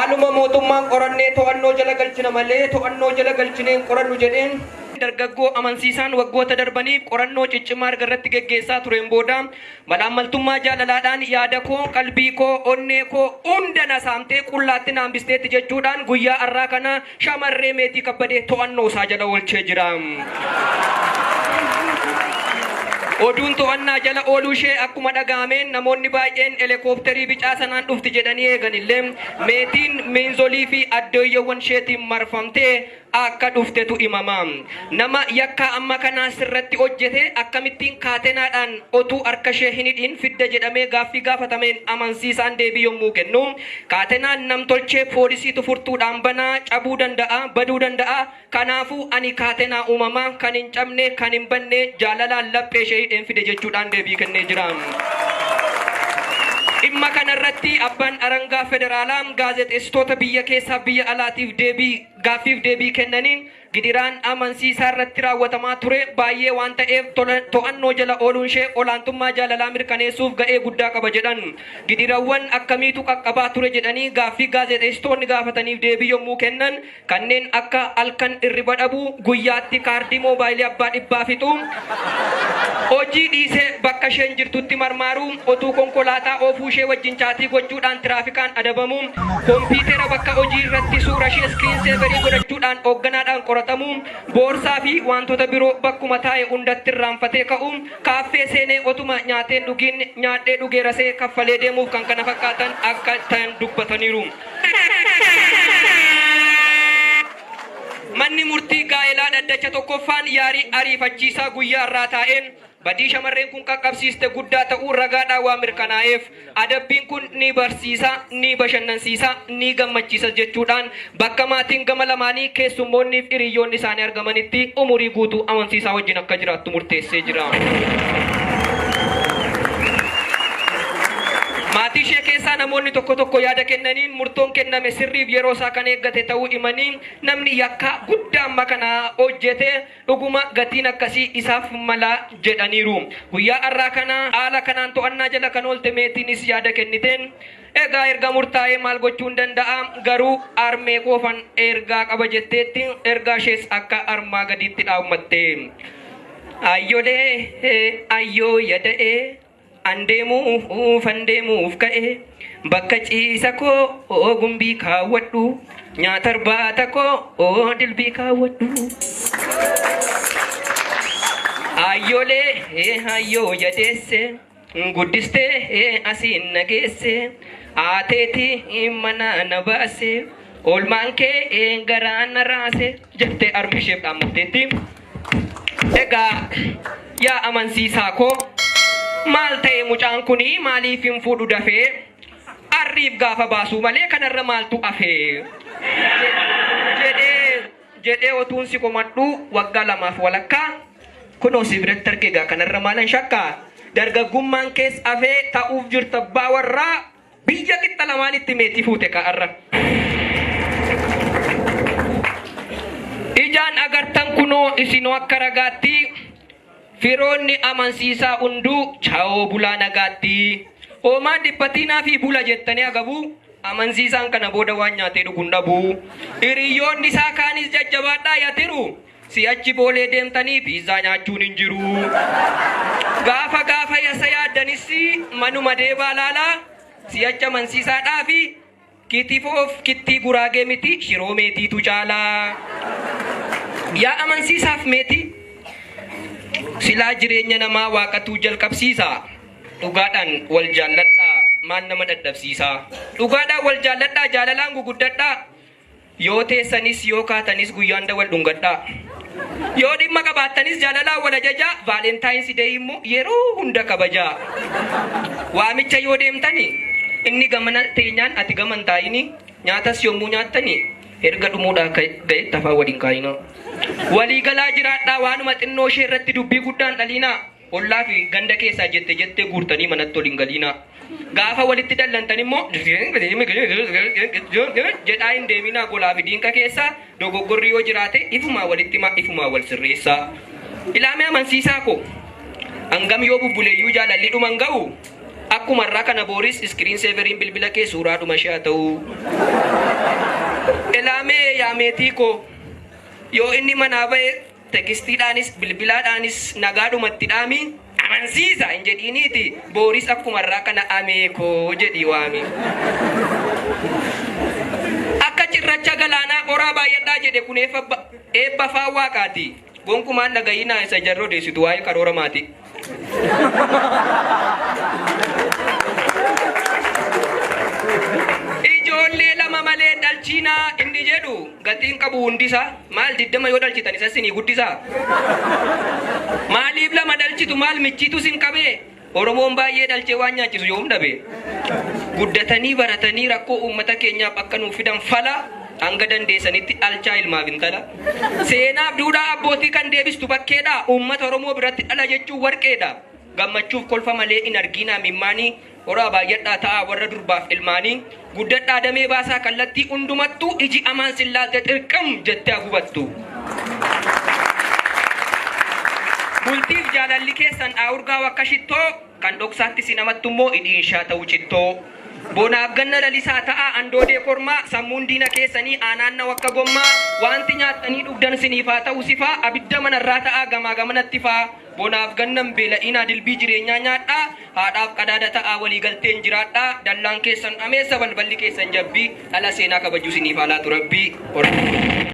Haaluma mootummaan qorannee to'annoo jala galchina malee to'annoo jala galchinee hin qorannu jedheen, dargaggoo amansiisaan waggoota darbaniif qorannoo ciccimaa erga irratti geggeessaa tureen booda malaammaltummaa jaalalaadhaan yaada koo, qalbii koo, onnee koo hunda na saamtee qullaatti na hambisteetti jechuudhaan guyyaa har'aa kana shamarree Meetii Kabbadee to'annoo isaa jala oolchee jira. Oduun to'annaa jala ooluu ishee akkuma dhaga'ameen namoonni baay'een elekoopterii bicaa sanaan dhufti jedhanii eeganillee Meetiin miinzolii fi addooyyeewwan isheetiin marfamtee akka dhuftetu himama. Nama yakkaa amma kanaa sirratti hojjete akkamittiin kaatenaadhaan otuu harka ishee hin hidhiin fidda jedhamee gaaffii gaafatameen amansiisaan deebii yommuu kennu, kaatenaan namtolchee poolisiitu furtuudhaan bana, cabuu danda'a, baduu danda'a, kanaafuu ani kaatenaa uumamaa kan hin cabne, kan hin badne jaalalaan laphee ishee hidheen fide jechuudhaan deebii kennee jira. Dhimma kanarratti abbaan alangaa federaalaa gaazexeessitoota biyya keessaa biyya alaatiif deebii gaaffiif deebii kennaniin gidiraan amansiisaa irratti raawwatamaa ture baay'ee waan ta'eef to'annoo jala ooluun ishee olaantummaa jaalalaa mirkaneessuuf ga'ee guddaa qaba jedhan. Gidirawwan akkamiitu qaqqabaa ture jedhanii gaaffii gaazexeessitoonni gaafataniif deebii yommuu kennan kanneen akka halkan irriba dhabuu, guyyaatti kaardii moobaayilii abbaa dhibbaa fixuu, hojii dhiisee bakka isheen jirtutti marmaaruu, otuu konkolaataa oofuu ishee wajjin chaatii gochuudhaan tiraafikaan adabamuu, kompiitera bakka hojii irratti suura ishee iskiriin seeverii godhachuudhaan hoogganaadhaan qoratamuu, boorsaa fi waantota biroo bakkuma taa'e hundatti irraanfatee ka'uu, kaaffee seenee otuma nyaatee hin dhugiin nyaadhee dhugeerasee kaffalee deemuuf kkf akka ta'an dubbataniiru. Manni murtii gaa'elaa dhaddacha tokkoffaan yaarii ariifachiisaa guyyaa har'aa taa'een badii shamarreen kun qaqqabsiiste guddaa ta'uu ragaadhaan waan mirkanaa'eef adabbiin kun ni barsiisa, ni bashannansiisa, ni gammachiisas jechuudhaan bakka maatiin gama lamaanii, keessummoonnii fi hiriyyoonni isaanii argamanitti umurii guutuu amansiisaa wajjin akka jiraattu murteessee jira. Maatii ishee keessaa namoonni tokko tokko yaada kennaniin murtoon kenname sirriif yeroo isaa kan eeggate ta'uu himanii namni yakka guddaa amma kana hojjete dhuguma gatiin akkasii isaaf mala jedhaniiru. Guyyaa har'aa kana haala kanaan to'annaa jala kan oolte Meetiinis yaada kenniteen egaa erga murtaa'ee maal gochuun danda'a garuu harmee koofan ergaa qaba jetteetti ergaa ishees akka armaa gadiitti dhaammatte. Ayyolee ayyoo yada'ee an deemuuf an deemuuf ka'e bakka ciisa koo gumbii kaawwadhu nyaata irbaata koo dilbii kaawwadhu. Ayyoolee ayyoo yadeesse guddistee asiin na geesse aateetii mana na baase oolmaan kee garaa na raase jettee harmi isheef dhaammatteetti. Egaa yaa amansiisaa koo maal ta'e mucaan kuni maaliif hin fuudhu dafee arriif gaafa baasuu malee kanarra maaltu afee jedhee jedhee otuun si komadhu waggaa lamaaf walakkaa kunoo si biratti arge egaa kanarra maalan shakkaa dargaggummaan kees afee ta'uuf jirta abbaa warraa biyya qixxa lamaanitti meetii fuute ka'arra. Ijaan agartan kunoo isinoo akka ragaatti firoonni amansiisaa hunduu chaawoo bulaa nagaatti. Hoomaan dhiphatiinaa fi bula jettanii agabuu amansiisaan kana booda waan nyaatee dhugu hin dhabu. Hiriyoonni isaa kaanis jajjabaadhaa yatiru. Si'achi boolee deemtanii piizzaa nyaachuun hin jiru. Gaafa gaafa yasa yaaddanis manuma deebaa laalaa si'achi amansiisaadhaa fi kitifoof kittii guraagee miti shiroo meetiitu caalaa. Yaa amansiisaaf meetii silaa jireenya namaa waaqatuu jalqabsiisa. Dhugaadhaan wal jaalladhaa maal nama dadhabsiisa. Dhugaadhaan wal jaalladhaa jaalalaan guguddadhaa. Yoo teessanis yoo kaatanis guyyaa hunda wal dhungadhaa. Yoo dhimma qabaattanis jaalalaan wal ajajaa, Valentine's Day immoo yeroo hunda kabajaa. Waamicha yoo deemtani inni gamana teenyaan ati gama hin taa'ini, nyaatas yommuu nyaattani erga dhumuudhaa ga'etti afaan wal hin kaa'inaa. Walii galaa jiraadhaa waanuma xinnoo ishee irratti dubbii guddaa hin dhaliinaa. Ollaa fi ganda keessaa jette jettee guurtanii manatti ol hin galiinaa. Gaafa walitti dallantan immoo jedhaa hin deeminaa golaa fi diinqa keessaa dogoggorri yoo jiraate ifumaa walitti himaa ifumaa wal sirreessaa. Ilaamee amansiisaa koo hangam yoo bubbuleeyyuu jaalalli dhuma hin ga'u akkuma irraa kana booris iskiriin seeveriin bilbila kee suuraadhuma ishee haa ta'u. Ameetii koo yoo inni manaa ba'e tekstiidhaanis bilbilaadhaanis nagaadhumatti dhaami, amansiisa hin jedhiiniiti, booris akkuma irraa kana amee koo jedhii waami. Akka cirracha galaanaa horaa baay'adhaa jedhe kun eebba afaan waaqaati. Gonkumaan dhaga'inaa isa jarri odeessitu waa'ee karoora maatii. Ijoollee lama malee dhalchiinaa inni jedhu gatiin qabu hundisaa maal 20 yoo dhalchitan isa sinii guddisaa. Maaliif lama dhalchitu maal michiitu sin qabee? Oromoon baay'ee dhalchee waan nyaachisu yoom dhabe? Guddatanii baratanii rakkoo uummata keenyaaf akka nuuf fidan fala hanga dandeessanitti dhalchaa ilmaaf intala. Seenaaf duudhaa abbootii kan deebistu bakkeedha. Uummata Oromoo biratti dhala jechuun warqeedha. Gammachuuf kolfa malee hin argiinaa mimmaanii. Horaa baay'adhaa ta'aa warra durbaaf ilmaanii. Guddadhaa damee baasaa kallattii hundumattuu iji amaan sin laalte xirqim jettee hagubattu. Bultiif jaalalli keessan dhaa'urgaa'u akka shittoo, kan dhoksaatti sin hamattu immoo hidhiinshaa ta'u cittoo. Bonaaf ganna lalisaa ta'aa andoodee kormaa, sammuun diina keessanii aanaanna'u akka gommaa, waanti nyaattanii dhugdan siniif haa ta'u sifaa, abidda manarraa ta'aa gamaa gamanatti ifaa. Bonaaf ganna hin beela'inaa dilbii jireenyaa nyaadhaa, haadhaaf qadaada ta'aa walii galteen jiraadhaa, dallaan keessan ameessa balballi keessan jabbii, dhala seenaa kabaju siniif haa laatu Rabbii. Horaa.